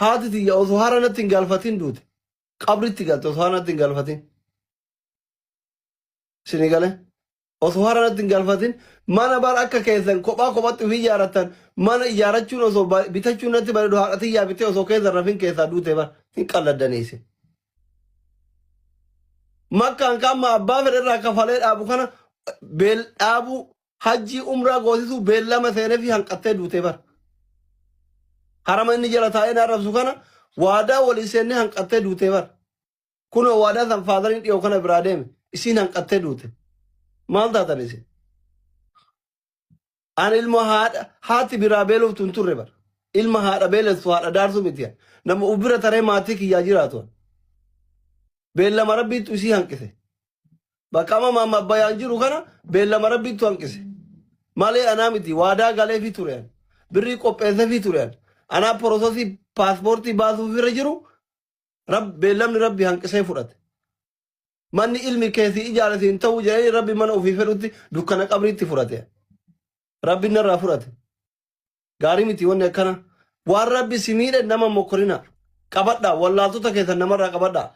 Haati tiyya osoo hara natti hin galfatin duute. Qabritti galte osoo hara natti hin galfatin. Isinii galee? Osoo hara natti hin galfatin mana bar akka keessan kophaa kophatti ofii ijaarrattan mana ijaarrachuun osoo bitachuun natti bareedu haadha tiyyaa bitee osoo keessa hin rafin keessaa duute bar hin qalladdanii isin. Makkaan kan amma abbaa fedhe irraa kafalee dhaabu kana beel dhaabuu hajjii umraa goosisuu beellama seenee fi hanqattee duutee bar. Harama inni jala taa'ee na arrabsu kana waadaa walii seennee hanqattee duutee bar. Kunoo waadaa san faadariin dhiyoo kana biraa deeme isiin hanqattee duute. Maal taatan isin? Ani ilma haadha haati biraa beeloftu hin turre bar. Ilma haadha beelessu haadha daarsu miti. Nama uf bira taree maatii kiyyaa jiraatu. Beellama rabbiittu isii hanqise. Bakka amma maamma abbayaan jiru kana beellama rabbiittu hanqise. Malee anaa miti waadaa galeefii ture ani. Birrii qopheessefii ture ani. Anaa porososii paaspoortii baasuuf irra jiru rab beellamni rabbi hanqisee fudhate. Manni ilmi kee si ijaare si hin ta'u jedhanii rabbi mana ofii fedhutti dukkana qabriitti fudhate. Rabbi narraa fudhate. Gaarii miti wanni akkana. Waan rabbi si miidhe nama mokkorina. Qabadhaa wallaaltota keessan namarraa qabadhaa.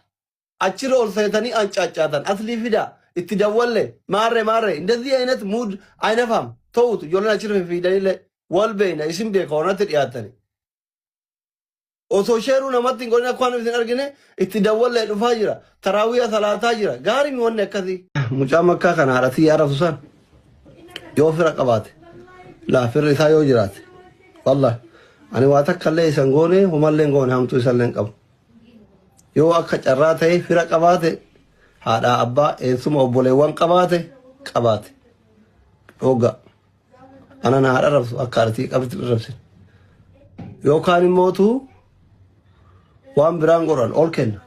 Achirra ol seetanii ancaaccaatan aslii fidaa itti dawwalle maarre maarre እንደዚህ አይነት ሙድ አይነፋም ተውት። ijoolleen achirra fifiidanillee wal beeyna isin beeka wanatti dhiyaattani. Osoo sheeruu namatti hin godhin akka waan isin argine itti dawwallee dhufaa jira. Taraawiya salaataa jira. Gaarii mi wanni akkasii. Mucaa makkaa kana haadha tiyya arrabsu san yoo fira qabaate laa firri isaa yoo jiraate wallahi ani waa takka illee isan goone homallee hin goone hamtuu isallee hin qabu. Yoo akka carraa ta'e fira qabaate haadhaa abbaa eessuma obboleewwan qabaate qabaate dhoogaa. Ana na haadha rabsu akka artii qabdi rabsin. Yookaan immootu waan biraan godhan ol kenna.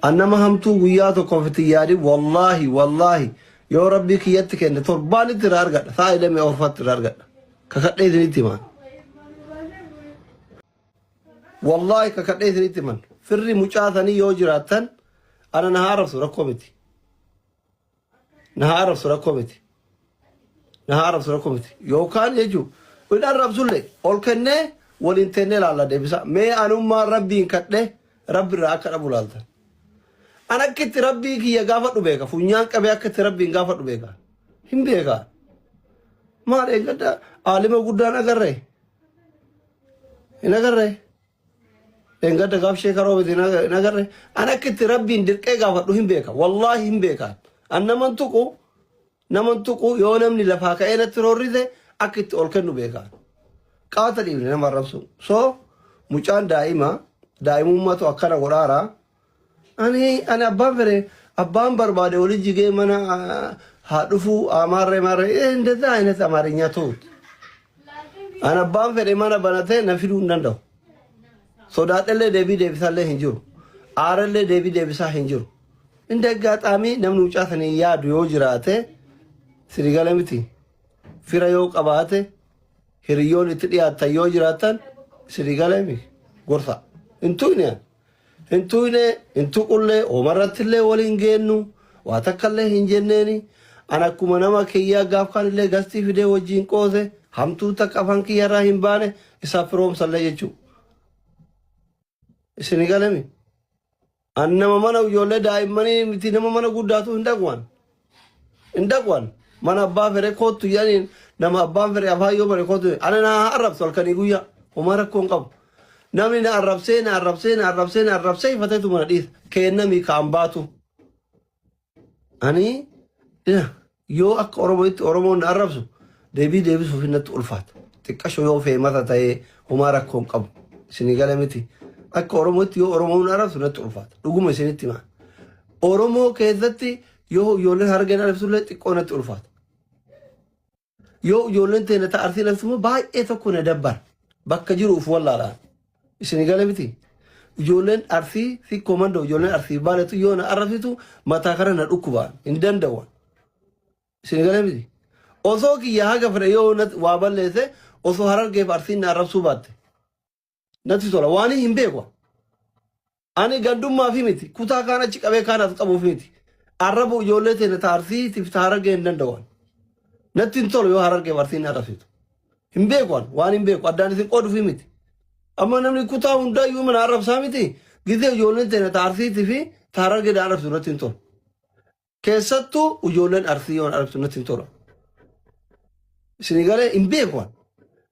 An nama hamtuu guyyaa tokkoof itti yaadin wallaahi wallaahi yoo rabbii kiyyatti kenne torbaanitti irraa argadha. Sa'a illee mi'a orfaatti irraa argadha. Kakadhee isinitti himaan. Wallaahi kakadhee isinitti himan. Firri mucaa sanii yoo jiraattan ana na haa arrabsu rakkoo miti. Na haa arrabsu rakkoo miti. Na haa arrabsu rakkoo miti. Yookaan jechuun hin arrabsullee ol kennee waliin teennee laalla deebisa. Mee anummaan rabbiin kadhee rabbirraa akka dhabu laaltan. An akka itti rabbii kiyya gaafadhu beeka. Funyaan qabee akka itti rabbiin gaafadhu beeka. Hin beeka. Maal eeggadda aalima guddaan agarree? Hin agarree? Dheengadda gaaf sheeka roobiti hin agarre. An akka itti rabbiin dirqee gaafadhu hin beeka. Wallaahi hin beeka. An naman tuqu naman tuqu yoo namni lafaa ka'ee natti roorrise akka itti ol kennu beeka. Qaata dhiibne nama arrabsu. So mucaan daa'ima daa'imummaatu akkana godhaara. Ani ani abbaan fedhe abbaan barbaade wali jigee mana haa dhufuu amaarree maarree እንደዛ አይነት አማርኛ ተውት። An abbaan fedhe mana banatee na fiduu hin danda'u. Sodaadhellee deebii deebisallee hin jiru. Aarallee deebii deebisaa hin jiru. Inda aggaxaamii namni mucaa sanii yaadu yoo jiraate sirigala miti. Fira yoo qabaate hiriyyoon itti dhiyaatan yoo jiraatan sirigala miti gorsa. Hin tuqne ani. Hin tuqne hin tuqullee homarrattillee waliin geennu waa takkallee hin jenneeni. An akkuma nama kiyyaa gaaf kaanillee gastii fidee wajjin qoose hamtuu takka afaan kiyyarraa hin baane isaaf firoomsallee jechuudha. Isin galami. An nama mana ijoollee daa'immanii miti nama mana guddaatu hin dhaqu an. Hin dhaqu an. Mana abbaa fedhe koottu jedhaniin nama abbaan fedhe afaan yoo bare koottu ana na arrabsu halkanii guyyaa homaa rakkoo hin qabu. Namni na arrabsee na arrabsee na arrabsee na arrabsee ifateetu mana dhiisa. Keennamii kaan baatu. Ani yoo akka Oromootti Oromoon na arrabsu deebii deebisuuf natti ulfaata. Xiqqasho yoo feemata ta'ee homaa rakkoo hin qabu. Isinii gala miti. Akka Oromootti yoo Oromoon na arrabsu natti ulfaata. Dhuguma isinitti himaa. Oromoo keessatti yoo ijoolleen Harargeen arrabsullee xiqqoo natti ulfaata. Yoo ijoolleen teenya ta Arsiin arrabsu immoo baay'ee tokko na dabbara. Bakka jiru uf wallaalaan. Isinii gala miti. Ijoolleen Arsii sikkoo mandoo ijoolleen Arsii baaletu yoo na arrabsitu mataa kana na dhukkubaan hin danda'u. Isinii gala miti. Osoo kiyya haga fedhe yoo waa balleesse osoo Harargeef Arsiin na arrabsuu baatte. Natti tola waan hin beeku. Ani gandummaa fi miti kutaa kaan achi qabee kaan as qabuuf miti. Arrabu ijoollee teenya ta Arsiitiif ta Harargee hin danda'u. Natti hin tolu yoo Harargeef Arsiin na arrabsitu. Hin beeku ani waan hin beeku addaan isin qooduuf miti. Amma namni kutaa hundaa iyyuu mana arrabsaa miti. Gizee ijoolleen teenya ta Arsiitii fi ta Harargee arrabsu natti hin tolu. Keessattuu ijoolleen Arsii yoo arrabsu natti hin tolu. Isin galee hin beeku. Waan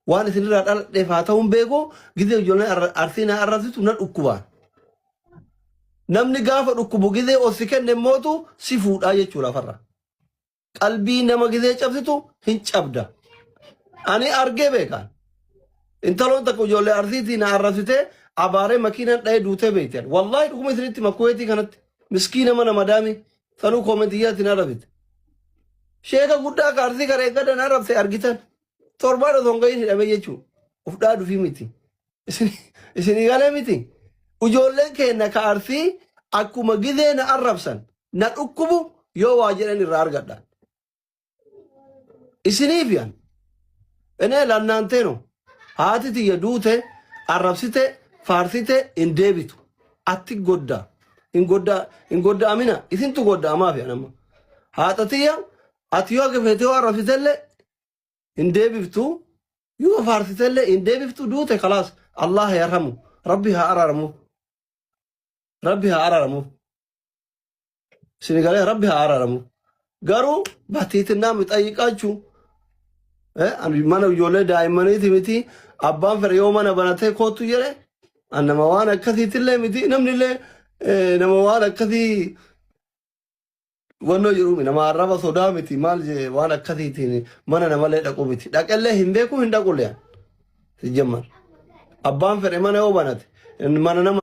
Waan isinirraa dhaladheef haa ta'u hin beeku. Gizee ijoolleen Arsii na arrabsitu na dhukkubaan. Namni gaafa dhukkubu gizee ol si kenne mootu si fuudhaa jechuudha lafarra. Qalbii nama gizee cabsitu hin cabda. Ani argee beekaan. Intaloon takka ijoollee Arsiitii na arrabsitee abaaree makiinaan dha'ee duutee beekte. Wallaahi dhuguma isinitti makkuweetii kanatti. Miskiina mana madaami sanuu koomentiyyaatti na arrabsite. Sheeka guddaa ka Arsii kana eeggadda na arrabse argitan. Torbaan osoo hin gahin hidhamee jechuudha. Uf dhaadufii miti. Isin galee miti. Ijoolleen keenya ka Arsii akkuma gizee na arrabsan na dhukkubu yoo waa jedhan irraa argadha. Isiniif yan. Enee lannaanteeno haati tiyya duute arrabsite faarsite hin deebitu. Atti godda. Hin godda hin godda'amina isintu godda'amaaf yan amma. Haadha tiyya ati yoo haga feete yoo arrabsitellee hin deebiftu yoo faarsitellee hin deebiftu duute kalaas Allah yarhamu rabbi haa araaramu rabbi haa araaramu isin galee rabbi haa araaramu garuu batiitinnaa mixayyiqaachu mana ijoollee daa'immaniiti miti abbaan fedhe yoo mana banatee kootu jedhe an nama waan akkasiitillee miti namnillee nama waan akkasii wannoo jedhuumi nama arraba sodaa miti maal jee waan akkasiitiin mana namallee dhaqu miti dhaqellee hin beeku hin dhaqullee sijjammar abbaan fedhe mana yoo banate mana nama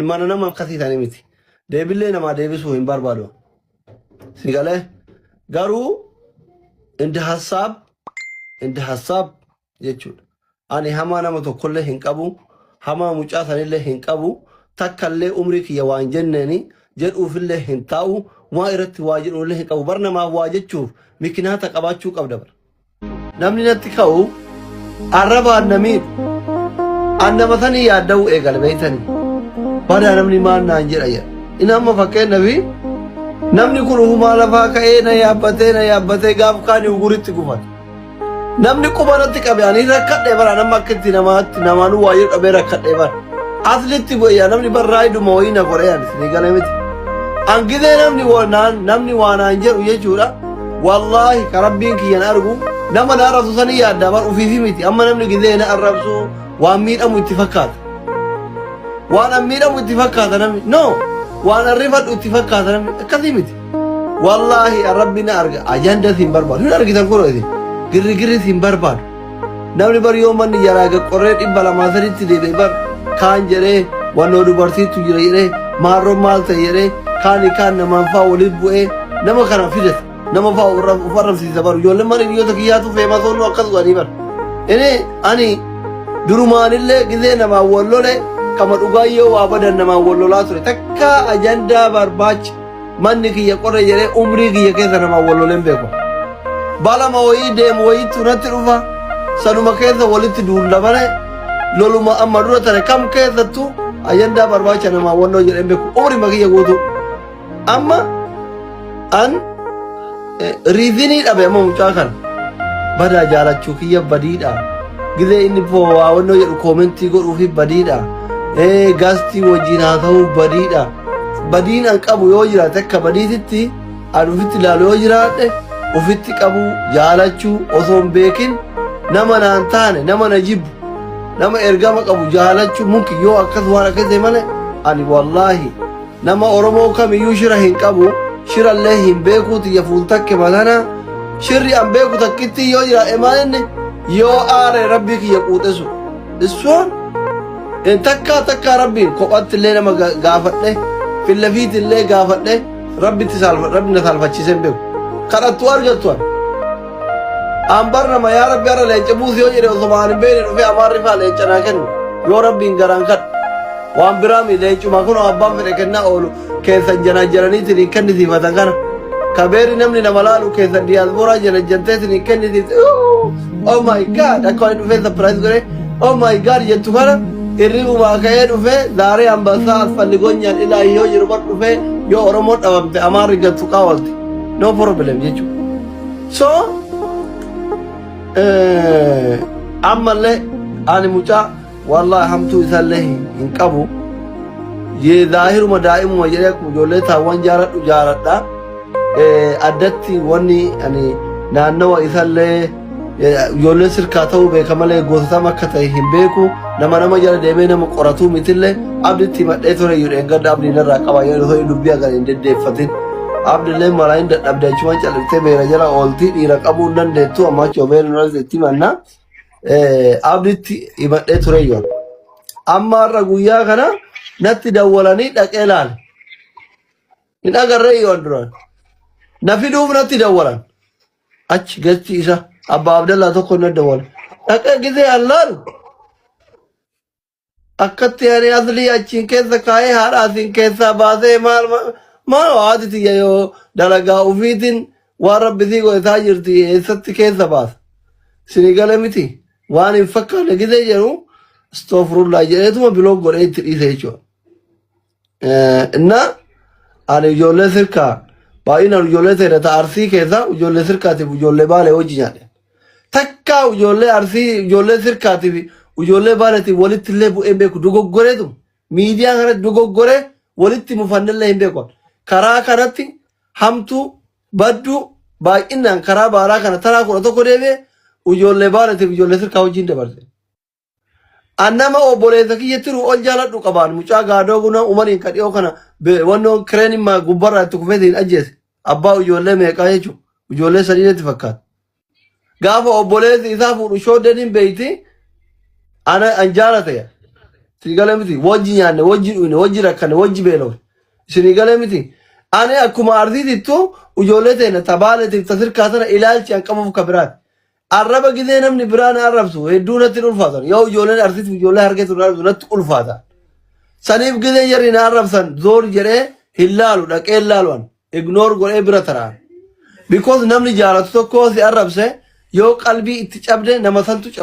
mana nama akkasii ta'anii miti deebillee namaa deebisuu hin barbaadu si galee garuu indi hassaab indi hassaab jechuudha. Ani hamaa nama tokkollee hin qabu, hamaa mucaa sanillee hin qabu, takkallee umrii kiyya waan jenneeni jedhuufillee hin taa'u, waa irratti waa jedhuullee hin qabu. Bar namaaf waa jechuuf mikinaata qabaachuu qabda bar. Namni natti ka'u arrabaan na miidhu. An nama sanii yaadda'uu eegale beektanii. Badaa namni maal naan jedha jedha. Inni amma fakkeenyaaf namni kun ufumaa lafaa ka'ee na yaabbatee na yaabbatee gaaf kaanii uguritti gufata. Namni quba natti qabe ani rakkadhe bara nama akka itti namaatti namaanuu waa jedhu dhabee rakkadhe bara. Aslitti goyyaa namni barraa hidhuma wayii na godhee ani isinii galee miti. Angizee namni naan namni waa naan jedhu jechuudha. Wallaahi ka rabbiin kiyyan argu nama na arrabsu sanii yaadda bar ufiifi miti amma namni gizee na arrabsu waan miidhamu itti fakkaata. Waan an miidhamu itti fakkaata namni no waan an rifadhu itti fakkaata namni akkasii miti. Wallaahi rabbi na arga ajanda siin barbaadu hin argitan kunoo isin girri girri siin barbaadu namni bar yoo manni jaraa gaqqorree 200 3tti deebi'e bar kaan jedhee wannoo dubartiitu jira jedhee maarroon maal ta'e jedhee kaani kaan namaan faa waliin bu'ee nama kana fidata nama faa of arrabsiisa bar ijoolleen mana hiriyoota kiyyaatu feemasoonnu akkas godhanii bar inni ani durumaanillee gizee namaan wal lole kama dhugaa yoo waa badan namaan wal lolaa ture takka ajandaa barbaacha Manni kiyya qorre jedhee umrii kiyya keessa namaan wal loleen beeku. Balama wayii deemu wayiitu natti dhufa. Sanuma keessa walitti duulla malee loluma amma dura tare kam keessattuu ajandaa barbaacha namaan walloo jedheen beeku. Umrima kiyya guutuu. Amma an riizinii dhabe amma mucaa kana. Badaa jaalachuu kiyya badiidha. Gizee inni waa wannoo jedhu koomentii godhuufi badiidha. Gaastii wajjin haasa'uu badiidha. Badiin an qabu yoo jiraate akka badiititti an ufitti ilaalu yoo jiraadhe ufitti qabuu jaalachuu osoo hin beekin nama naan taane nama na jibbu nama ergama qabu jaalachuu mumkin yoo akkas waan akkas ta'e malee ani wallaahi nama Oromoo kamiyyuu shira hin qabu shirallee hin beekuu tiyya fuultakke matana shirri an beeku takkitti yoo jiraadhe maal inni yoo aare rabbii kiyya quuxesu issuun Takkaa takkaa rabbiin kophatti illee nama gaafadhe fillafiiti illee gaafadhe rabbitti saalfa rabbi na saalfachiisee hin beeku. Kadhattu argattu an. An bar nama yaa rabbi har'a leenca buusi yoo jedhe osoo waan hin beekne dhufee amaarri faa leenca naa kennu yoo rabbiin garaan kadhu. Waan biraa mi leencuma kun abbaan fedhe kennaa oolu keessan janajjananiitiin hin kennisiifatan kana. Kabeerri namni nama laalu keessan diyaasporaa janajjanteetiin hin kennisiifte. Oh my God akka waan dhufee surprise godhee oh my God jettu kana irribumaa ka'ee dhufee zaaree ambassaa asfalligonyaan ilaa yoo jiru bar dhufee yoo Oromoon dhabamte Amaarri gattu qaawwalte no problem jechuudha. So Ammallee ani mucaa wallahi hamtuu isallee hin qabu. Zaahiruma daa'imuma jedhee akkuma ijoollee taawwan jaaladhu jaaladha. Addatti wanni ani naannawa isallee ijoollee sirkaa ta'uu beeka malee gosotam akka ta'e hin beeku. Nama nama jala deemee nama qoratuu mitillee abditti himadhee ture iyyuu dheengadda abdii narraa qaba yeroo ta'u dubbii agar hin deddeeffatin. Abdillee malaa hin dadhabde achumaan calliftee beera jala oolti dhiira qabuu hin dandeettu amma achi obeen irratti itti himanna. Abditti himadhee ture iyyuu. Amma har'a guyyaa kana natti dawwalanii dhaqee laale. Hin agarree iyyuu duraan. Na fiduuf natti dawwalan. Achi gachi isa abbaa Abdallaa tokko na dawwale. Dhaqee gisee allaalu akkatti ani aslii achiin keessa kaa'ee haadha asiin keessaa baasee maal maal haati tiyya yoo dalagaa ufiitiin waan rabbi sii godhataa jirti eessatti keessa baasa. Isinii gale miti waan hin fakkaanne gisee jedhu astoofurullaa jedheetuma block godhee itti dhiise jechuudha. Inna ani ijoollee sirkaa baay'inaan ijoollee seera ta arsii keessa ijoollee sirkaatiif ijoollee baalee hojii nyaadhe. Takkaa ijoollee arsii ijoollee sirkaatiif ijoollee baaleetiif walitti illee bu'ee hin beeku dogoggoreetu miidiyaa kanatti dogoggoree walitti mufannillee hin beeku. Karaa kanatti hamtuu badduu baay'inaan karaa baalaa kana taraa 11 deebi'ee ijoollee baaleetiif ijoollee sirkaa wajjin dabarse. An nama obboleessa kiyya tiru ol jaaladhu qabaan mucaa gaadoo guna umariin ka dhiyoo kana wannoon kireen immaa gubbarraa itti kufee hin ajjeese. Abbaa ijoollee meeqaa jechuun ijoollee sadii natti fakkaata. Gaafa obboleessi isaa fuudhu shooddeen hin beeyti ana an jaalate ya. Isinii galee miti wajji nyaanne wajji dhuyne wajji rakkanne wajji beelofne. Isinii galee miti ani akkuma arsiitittu ijoollee teenya tabaaleetiif tasirkaa sana ilaalchi an qabuuf ka biraati. Arraba gizee namni biraa na arrabsu hedduu natti hin ulfaatan. Yoo ijoolleen arsiitu ijoollee harkeetu na arrabsu natti ulfaata. Saniif gizee jarri na arrabsan zoor jedhee hin laalu dhaqee hin laalu an. Ignore godhee bira taraan. Because namni jaalatu tokko si arrabse yoo qalbii itti cabde nama santu caba.